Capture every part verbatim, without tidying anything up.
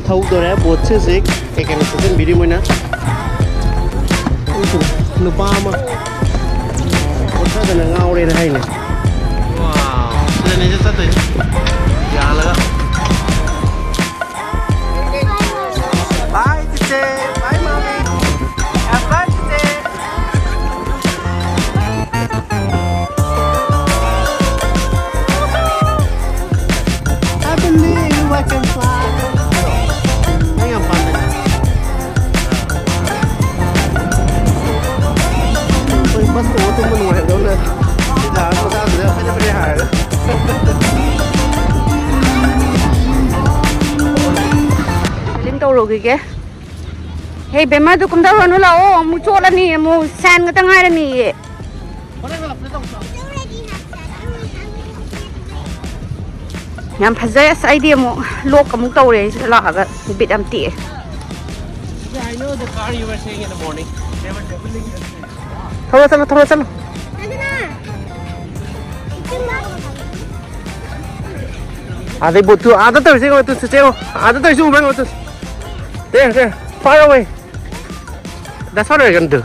ꯊꯧꯗꯣꯔꯦ ꯕꯣꯠꯁꯦ ꯍꯧꯖꯤꯛ꯫ ꯀꯩ ꯀꯩꯅꯣ ꯁꯦꯠꯆꯟꯕꯤꯔꯤ ꯃꯣꯏꯅ? ꯎꯝ, ꯅꯨꯄꯥ ꯑꯃ ꯄꯣꯊꯥꯗꯅ ꯉꯥꯎꯔꯦꯅ ꯍꯥꯏꯅꯦ꯫ ꯋꯥꯎ, ꯁꯤꯗꯅꯦ ꯆꯠꯇꯣꯏꯁꯦ꯫ ꯌꯥꯜꯂꯒ꯫ Bye, ꯆꯤꯆꯦ꯫ Bye, mommy. Have fun, ꯆꯤꯆꯦ꯫ I believe I can fly. ꯅꯪ ꯌꯥꯝ ꯄꯥꯝꯗꯥꯏꯅꯦ꯫ ꯑꯩꯈꯣꯏ ꯕꯁ ꯇꯣꯡꯉ ꯇꯨꯝꯕ ꯅꯨꯡꯉꯥꯏꯕꯗꯧꯅ ꯁꯤ ꯖꯍꯥꯖ ꯃꯆꯥꯗꯨꯗ ꯐꯖ ꯐꯖ ꯍꯥꯏꯔꯒ꯫ ꯐꯤꯂꯝ ꯇꯧꯔꯨꯈꯤꯒꯦ꯫ ꯍꯦ ꯕꯦꯝꯃ, ꯑꯗꯨ ꯀꯨꯝꯊꯔꯨꯔꯅꯨ, ꯂꯥꯛꯑꯣ, ꯑꯃꯨꯛ ꯆꯣꯠꯂꯅꯤ, ꯑꯃꯨꯛ ꯁꯦꯟ ꯈꯛꯇ ꯉꯥꯏꯔꯅꯤꯌꯦ꯫ ꯌꯥꯝ ꯐꯖꯩ꯫ ꯑꯁ, ꯑꯩꯗꯤ ꯑꯃꯨꯛ ꯂꯣꯛ ꯑꯃꯨꯛ ꯇꯧꯔꯦ ꯁꯤꯗ ꯂꯥꯛꯑꯒ꯫ ꯕꯤꯠ ꯌꯥꯝ ꯇꯦꯛꯑꯦ꯫ Yeah, I know the car you were saying in the morning. They were definitely. ꯊꯧꯔꯣ, ꯊꯧꯔꯣ, ꯊꯧꯔꯣ, ꯆꯠꯂꯣ꯫ ꯑꯥꯗꯩ ꯕꯣꯠꯇꯨ, ꯑꯥꯗ ꯇꯧꯔꯤꯁꯤ ꯌꯦꯡꯉꯣ, ꯇꯨ, ꯆꯦ, ꯌꯦꯡꯉꯣ꯫ ꯑꯥꯗ ꯇꯧꯔꯤꯁꯤ ꯎꯕ꯭ꯔꯥ ꯌꯦꯡꯉꯣ, two. There, there, far away. That's what we're gonna do.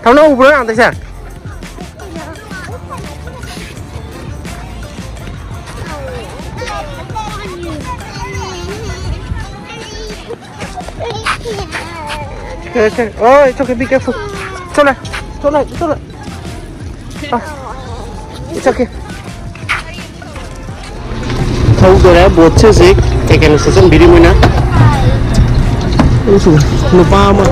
ꯊꯧꯅ ꯎꯕ꯭ꯔꯣ ꯑꯥꯗꯩꯁꯦ? Okay, okay. Oh, it's okay. Be careful. It's alright. It's alright. It's alright. Ah, it's okay. ꯊꯧꯗꯣꯔꯦ ꯕꯣꯠꯁꯦ ꯍꯧꯖꯤꯛ꯫ ꯀꯩ ꯀꯩꯅꯣ ꯁꯦꯠꯆꯟꯕꯤꯔꯤ ꯃꯣꯏꯅ? ꯎꯁꯨ ꯅꯨꯄꯥ ꯑꯃ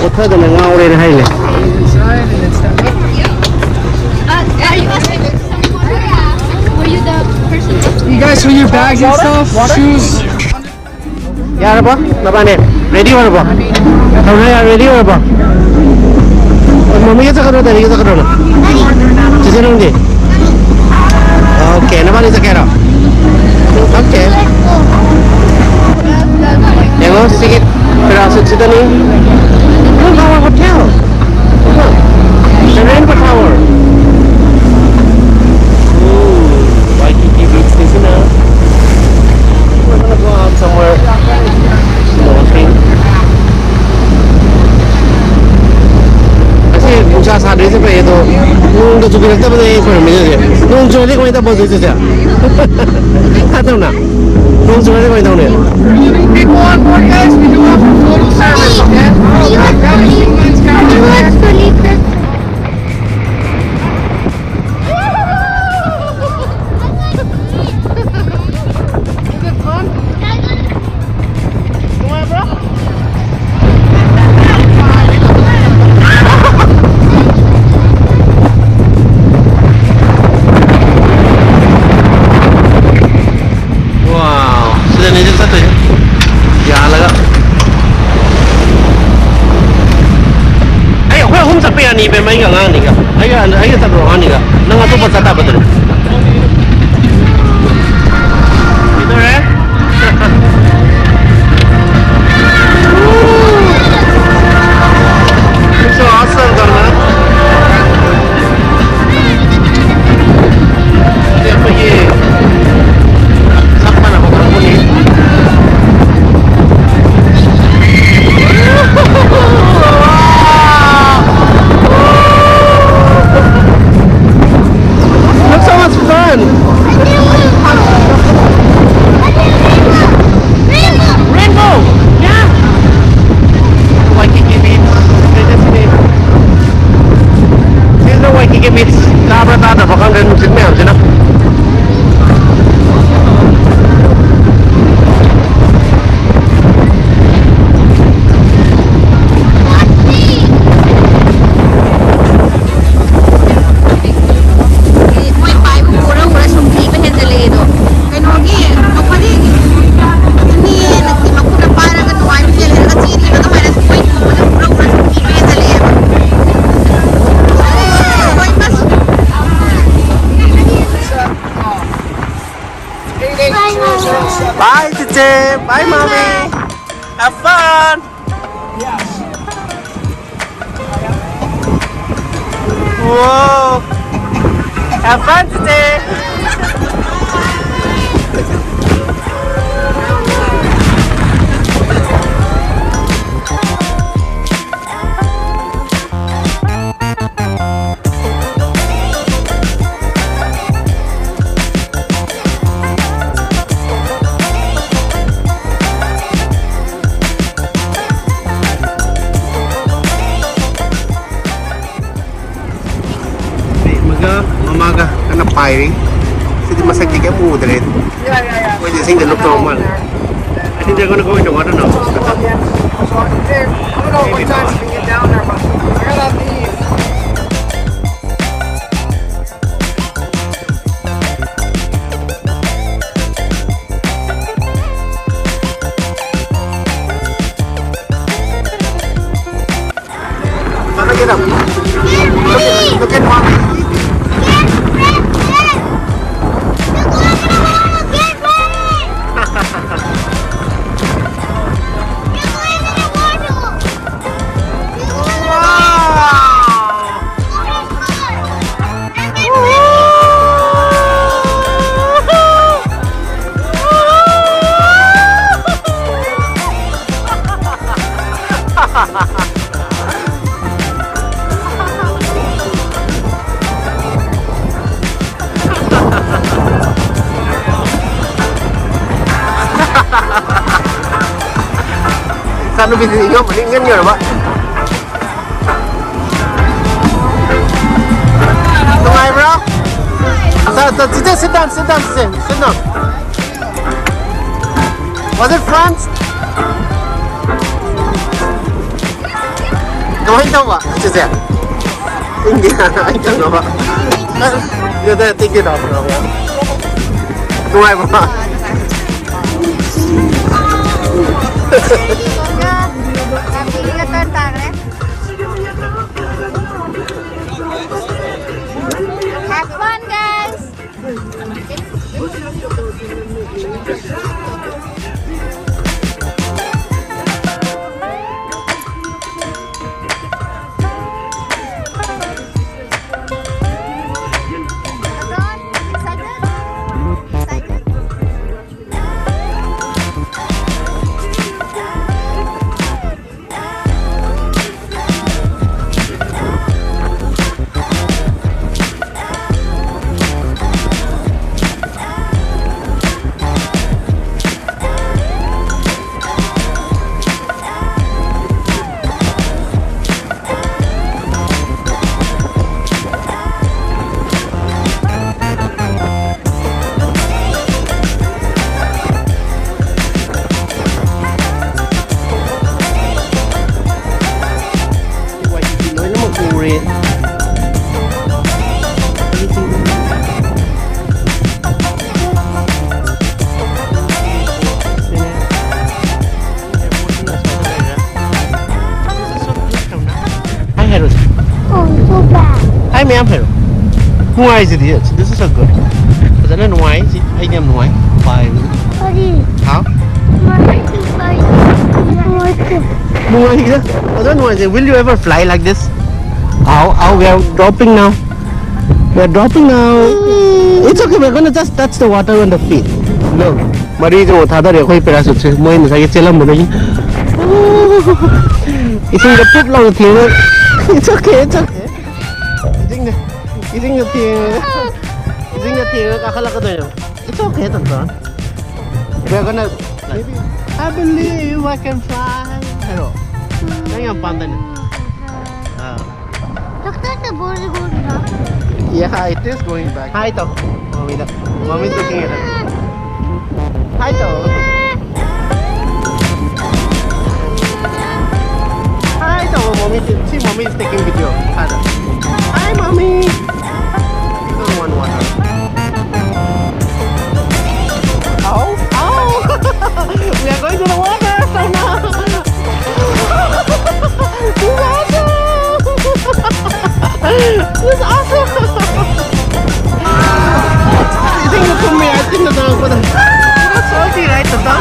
ꯄꯣꯊꯗꯅ ꯉꯥꯎꯔꯦꯅ ꯍꯥꯏꯅꯦ꯫ You guys, so your bags and stuff, shoes. ꯌꯥꯔꯕꯣ? ꯅꯕꯥꯅꯤ ꯔꯦꯗꯤ ꯑꯣꯏꯔꯕꯣ? ꯇꯧꯅ ꯌꯥꯔ ꯔꯦꯗꯤ ꯑꯣꯏꯔꯕꯣ? ꯃꯃꯤꯒ ꯆꯠꯀꯗ꯭ꯔꯣ, ꯗꯦꯅꯤꯒ ꯆꯠꯀꯗ꯭ꯔꯣ ꯅꯪ? ꯆꯦꯆꯦ ꯅꯪꯗꯤ? ꯑꯣꯀꯦ, ꯅꯕꯥꯅꯤ ꯆꯠꯀꯦ ꯍꯥꯏꯔꯣ? ꯑꯣꯀꯦ꯫ ꯌꯦꯡꯉꯣ, ꯁꯤꯒꯤ parachute Sydney. Look our hotel. Look. The Rainbow Tower. Ooh, Waikiki Beach ꯁꯤꯅ꯫ ꯅꯣꯡꯒ ꯆꯨꯕꯤꯔꯛꯇꯕꯗ ꯑꯩ ꯈꯣꯏꯔꯝꯃꯤꯅꯦ ꯍꯧꯖꯤꯛ꯫ ꯅꯣꯡ ꯆꯨꯔꯗꯤ ꯀꯃꯥꯏꯅ ꯇꯧꯕ ꯍꯧꯖꯤꯛ, ꯆꯦꯆꯦ? ꯅꯠꯇ꯭ꯔꯣꯅ? ꯅꯣꯡ ꯆꯨꯔꯗꯤ ꯀꯃꯥꯏꯅ ꯇꯧꯅꯤ? People and more guys, we do have a photo service, okay? Guys, you guys, guys, guys. Wow, ꯁꯤꯗꯅꯤꯁꯦ ꯆꯠꯇꯣꯏꯁꯦ꯫ ꯌꯥꯜꯂꯒ꯫ ꯑꯩ, ꯑꯩꯈꯣꯏ ꯑꯍꯨꯝ ꯆꯠꯄ ꯌꯥꯅꯤ, ꯏꯕꯦꯝꯃ, ꯑꯩꯒ ꯑꯉꯥꯡ ꯑꯅꯤꯒ꯫ ꯑꯩꯒ, ꯑꯩꯒ ꯆꯠꯂꯨꯔꯣ, ꯑꯉꯥꯡ ꯑꯅꯤꯒ꯫ ꯅꯪ ꯑꯇꯣꯞꯄ ꯆꯠ ꯇꯥꯕ ꯑꯗꯨꯗꯤ꯫ ꯀꯩꯗꯧꯔꯦ? It's so awesome, Donna. ꯁꯤ ꯑꯩꯈꯣꯏꯒꯤ ꯆꯞ ꯃꯥꯟꯅꯕ ꯀꯥꯡꯕꯨꯅꯤ꯫ Look so much fun! Rainbow! Yeah! Waikiki Beach. This is it. Sino Waikiki Beach? Tabra tada bakang dan musik ni, sino? ꯃꯣꯏ ꯄꯥꯏꯕ ꯎꯔ ꯎꯔ ꯁꯨꯝ ꯊꯤꯕ ꯍꯦꯟꯖꯜꯂꯛꯑꯦꯗꯣ꯫ ꯀꯩꯅꯣꯒꯤ ꯃꯈꯣꯏꯗꯤ ꯃꯤ ꯅꯠꯇꯦ, ꯃꯈꯨꯠꯅ ꯄꯥꯏꯔꯒ ꯅꯨꯡꯉꯥꯏꯕ ꯍꯦꯜꯂꯦ ꯍꯥꯏꯔꯒ ꯆꯦꯟꯈꯤꯕ ꯑꯗꯨꯃꯥꯏꯅ ꯃꯣꯏ ꯎꯕꯗ ꯎꯔ ꯎꯔ ꯁꯨꯝ ꯊꯤꯕ ꯍꯦꯟꯖꯜꯂꯛꯑꯦꯕ꯫ Bye, Tete. Bye, Mommy. Have fun. Whoa. Have fun, Tete. ꯀꯔꯤ? ꯃꯣꯏꯗꯤ ꯏꯁꯤꯡꯗ ꯂꯨꯞꯇꯧꯕ ꯃꯥꯜꯂꯦ꯫ I think they're gonna go in the water now. So, yeah. So, I don't know what time we can get down there, but I gotta leave. Look at him. Look at, look at mommy. ꯏꯆꯥꯅꯨꯄꯤꯁꯤ ꯌꯣꯟꯕꯅꯤ ꯉꯟ ꯌꯧꯔꯕ꯫ ꯅꯨꯡꯉꯥꯏꯕ꯭ꯔꯣ? ꯆ-, ꯆ-, ꯆꯤꯆꯦ, sit down, sit down, ꯆꯤꯆꯦ, sit down. Was it fun? ꯀꯃꯥꯏꯅ ꯇꯧꯕ, ꯆꯤꯆꯦ? ꯏꯪꯗꯦ, ꯑꯩ ꯈꯪꯉꯕ꯫ ꯁꯤꯗ take it off ꯇꯧꯔꯒ꯫ ꯅꯨꯡꯉꯥꯏꯕ꯭ꯔꯣ? ꯂꯝꯕꯤꯒ ꯇꯔꯟ ꯇꯥꯈ꯭ꯔꯦ꯫ Have fun, guys! ꯃꯌꯥꯝ ꯍꯥꯏꯔꯣ꯫ ꯅꯨꯡꯉꯥꯏꯁꯤꯗꯤ, this is so good. ꯐꯖꯅ ꯅꯨꯡꯉꯥꯏ ꯁꯤ, ꯑꯩꯗꯤ ꯌꯥꯝ ꯅꯨꯡꯉꯥꯏ ꯄꯥꯏꯕꯗ꯫ ꯀꯔꯤ? ꯍꯥꯎ? ꯅꯨꯡꯉꯥꯏꯇꯦ, ꯄꯥꯏ-, ꯅꯨꯡꯉꯥꯏꯇꯦ꯫ ꯅꯨꯡꯉꯥꯏꯒꯦ? ꯐꯖꯅ ꯅꯨꯡꯉꯥꯏꯁꯦ. Will you ever fly like this? Ow, ow, we are dropping now. We are dropping now. It's okay, we're gonna just touch the water on the feet. Look. ꯃꯔꯤꯁꯦ ꯑꯃꯨꯛ ꯊꯥꯗꯔꯦ ꯑꯩꯈꯣꯏ parachute ꯁꯦ, ꯃꯣꯏ ꯉꯁꯥꯏꯒꯤ ꯆꯦꯜꯂꯝꯕꯗꯒꯤ꯫ ꯏꯁꯤꯡꯗ ꯄꯨꯞ ꯂꯥꯎꯅ ꯊꯦꯡꯉ-, it's okay, it's okay. ꯏꯁꯤꯡꯗ, ꯏꯁꯤꯡꯗ ꯊꯦꯡꯉꯒ, ꯏꯁꯤꯡꯗ ꯊꯦꯡꯉꯒ ꯀꯥꯈꯠꯂꯛꯀꯗꯣꯏꯅꯦ꯫ It's okay, ꯇꯟꯇꯟ. We're gonna, maybe, I believe I can fly. ꯍꯥꯏꯔꯣ? ꯅꯪ ꯌꯥꯝ ꯄꯥꯝꯗꯥꯏꯅꯦ? ꯑꯥ꯫ ꯂꯣꯛꯇꯥꯛꯇ ꯕꯣꯜ gold. Yeah, it is going back. Hi ꯇꯧ꯫ ꯃꯃꯤꯗ꯫ Mommy's looking at it. Hi ꯇꯧ꯫ Hi ꯇꯧ, mommy. See, mommy is taking video. Hi ꯇꯧ꯫ Hi, mommy. You don't want water. Ow, ow. We are going to the water right now. This is awesome. This is awesome. ꯏꯁꯤꯡꯗ ꯊꯨꯝꯃꯦ ꯍꯥꯏ, ꯆꯤꯟꯗ ꯆꯪꯉꯛꯄꯗ꯫ Salty, right, Tata?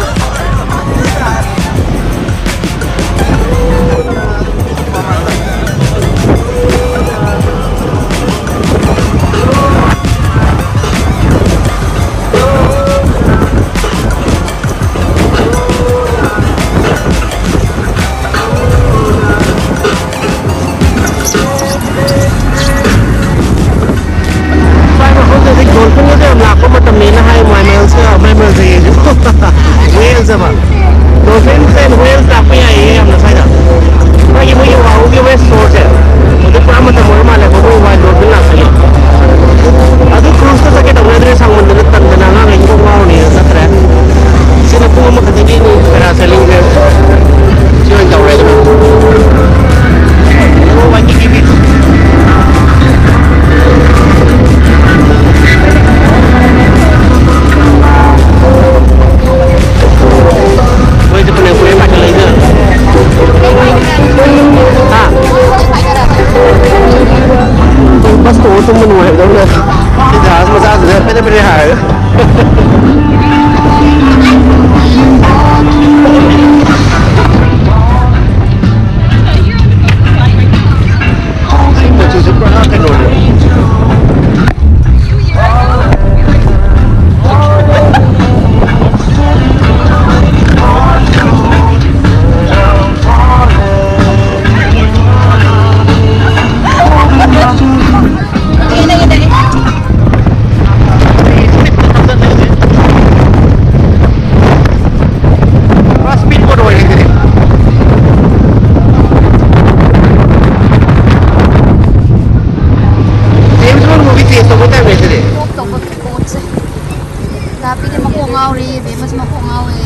ꯀꯣꯛ ꯉꯥꯎꯔꯦ, ꯏꯕꯦꯝꯃꯁꯨ ꯃꯀꯣꯛ ꯉꯥꯎꯋꯦ꯫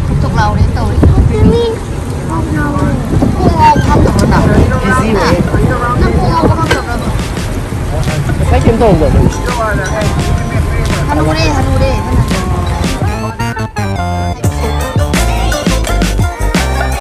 ꯊꯨꯛ ꯊꯨꯛ ꯂꯥꯎꯔꯦ ꯇꯧꯔꯤ꯫ ꯀꯣꯛ ꯉꯥꯎꯕ ꯈꯪꯗꯕ꯭ꯔꯣ ꯅꯪ? ꯍꯥ? ꯅꯪ ꯀꯣꯛ ꯉꯥꯎꯕ ꯈꯪꯗꯕ꯭ꯔꯕ? ꯉꯁꯥꯏ ꯀꯩꯝ ꯇꯧꯔꯝꯗꯕꯅꯤ꯫ ꯍꯅꯨꯔꯦ, ꯍꯅꯨꯔꯦ꯫